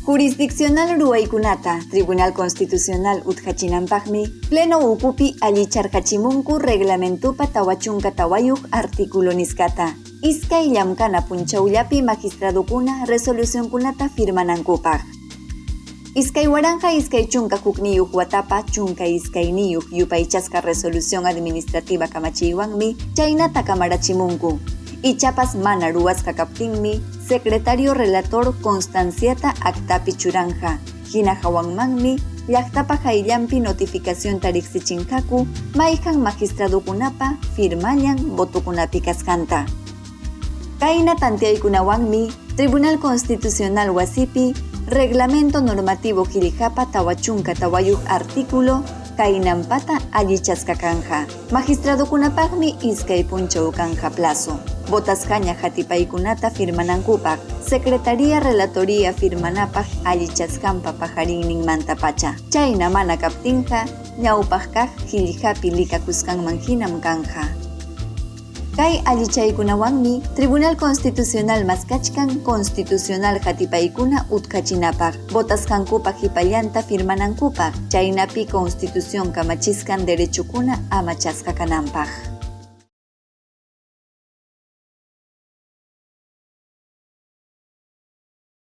Jurisdiccional ruwaykunata Tribunal Constitucional utqachinanpaqmi Pleno ukupi allicharqachimunku Reglamentopa 44 artículo nisqata, iskay llamkana punchawllapi magistradokuna resolucionkunata firmanankupaq. 2021 watapa 12 yupaychasqa resolución administrativa kamachiywanmi chaynata kamarachimunku. Ichapas mana ruwasqa kaptinmi secretario relator constanciata actapi churanja, hina hawanmanmi llaqtapa hayllanpi notificacionta riqsichinqaku mayqan magistradokunapa firmallan votokunapi kasqanta. Kayna tanteaykunawanmi Tribunal Constitucional wasipi Reglamento Normativo qillqapa 44 artículo kaynampata allichasqa kanja. Magistradokunapaqmi iskay punchaw kanja plazo. Votasqaña hatipaykunata firmanankupaq, Secretaría Relatoría firmanapaq allichasqanpa pajarinninmantapacha. Chayna mana kaptinqa ñawpaq kaq qillqapi likakusqanman hinam kanja. Kay allichaykunawanmi Tribunal Constitucional maskachkan constitucional hatipaykuna utqachinapaq, votasqankupaq hipallanta firmanankupaq, chaynapi Constitución kamachisqan derechokuna amachasqa kananpaq.